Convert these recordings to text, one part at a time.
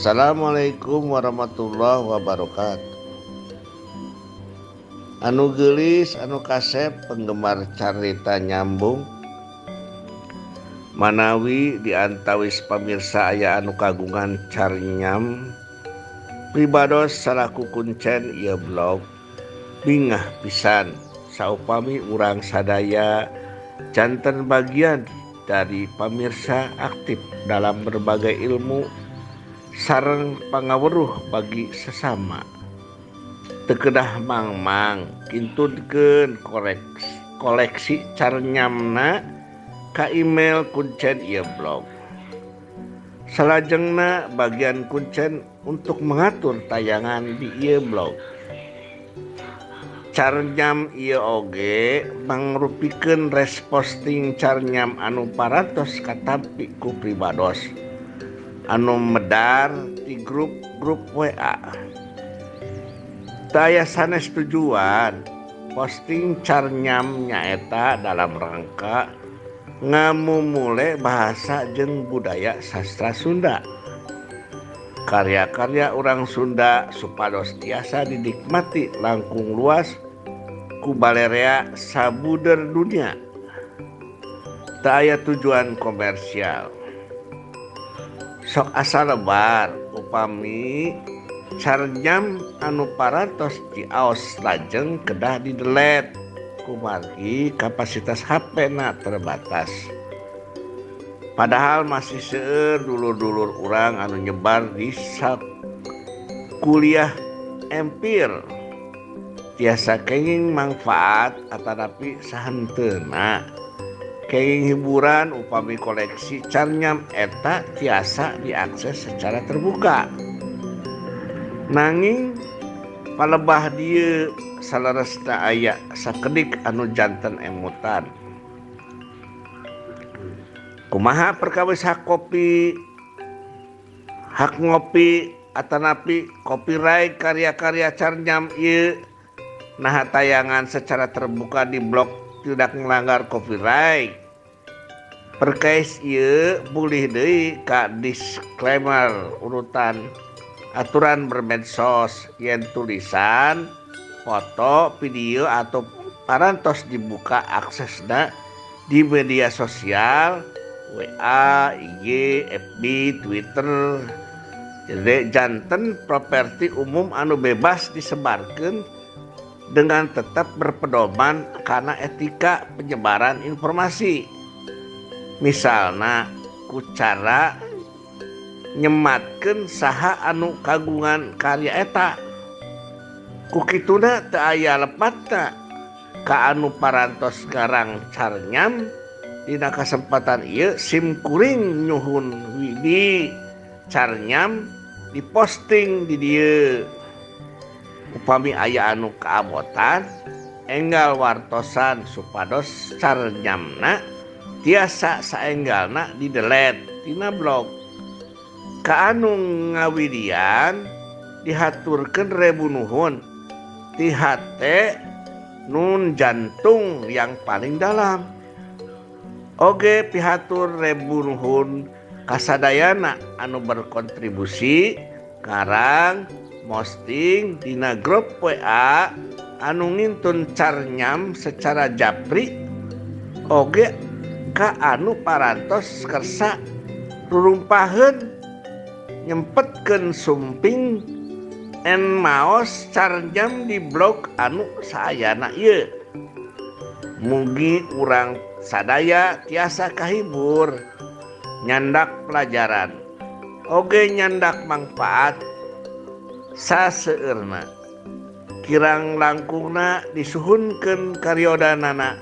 Wassalamualaikum warahmatullahi wabarakatuh. Anu geulis, anu kasep, penggemar carita nyambung, manawi diantawis pamirsa aya anu kagungan carnyam pribados salaku kuncen ieu blog, bingah pisan saupami urang sadaya janten bagian dari pamirsa aktif dalam berbagai ilmu sareng pangaweruh bagi sesama. Teu kedah mangmang, kintunkeun koleksi carnyamna ka email kuncen ieu blog. Salajengna bagian kuncen untuk mengatur tayangan di ieu blog. Carnyam ieu oge mangrupikeun resposting carnyam anu parantos katampi ku pribados anu medar di grup-grup WA. Teu aya sanes tujuan posting carnyam nyaeta dalam rangka ngamumule bahasa jeung budaya sastra Sunda. Karya-karya urang Sunda supados tiasa dinikmati langkung luas ku balerea sabuder dunia. Teu aya tujuan komersial. Sok asa lebar upami carnyam anu parantos diaos lajeng kedah didelete kumargi kapasitas HP na terbatas. Padahal masih seueur dulur-dulur urang anu nyebar di kuliah empir tiasa kenging manfaat atanapi sahenteuna kenging hiburan upami koleksi carnyam eta tiasa diakses secara terbuka. Nanging palebah dieu saleresna aya sakedik anu janten emutan. Kumaha perkawis hak kopi, hak ngopi atanapi copyright karya-karya carnyam ieu? Naha tayangan secara terbuka di blog tidak melanggar copyright? Perkais ieu bulih deui ka disclaimer urutan aturan bermedsos yen tulisan, foto, video atau parantos dibuka aksesna di media sosial WA, IG, FB, Twitter. Jadi janten properti umum anu bebas disebarkan dengan tetap berpedoman karena etika penyebaran informasi. Misalna ku cara nyematkeun saha anu kagungan karya eta. Ku kituna teu aya lepatna ka anu parantos ngarang carnyam. Dina kasempatan ieu sim kuring nyuhun widi carnyam diposting di dieu. Upami aya anu kaabotan, enggal wartosan supados carnyamna tiasa saenggalna didelete tina blog. Ka anu ngawidian dihaturkeun rebu nuhun ti hate nun jantung yang paling dalam. Oge pihatur rebu nuhun kasadayana anu berkontribusi ngarang, posting dina grup WA anu ngintun carnyam secara japri, oge ka anu parantos kersa rurumpaheun nyempetkeun sumping en maos carnyam di blog anu saayana ieu. Mugi urang sadaya tiasa kahibur, nyandak pelajaran, oge nyandak manfaat saseueurna. Kirang langkungna disuhunkeun karyodanana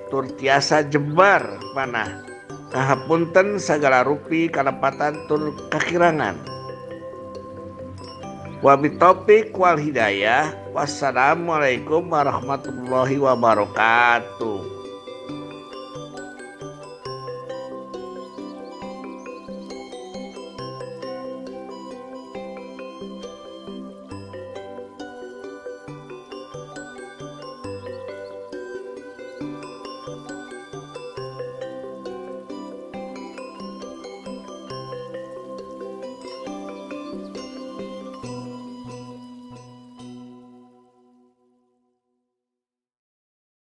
tur tiasa jembar manah. Ngahapunten sagala rupi kalepatan tur kakirangan. Wabillahi taufik wal hidayah. Wassalamualaikum warahmatullahi wabarakatuh.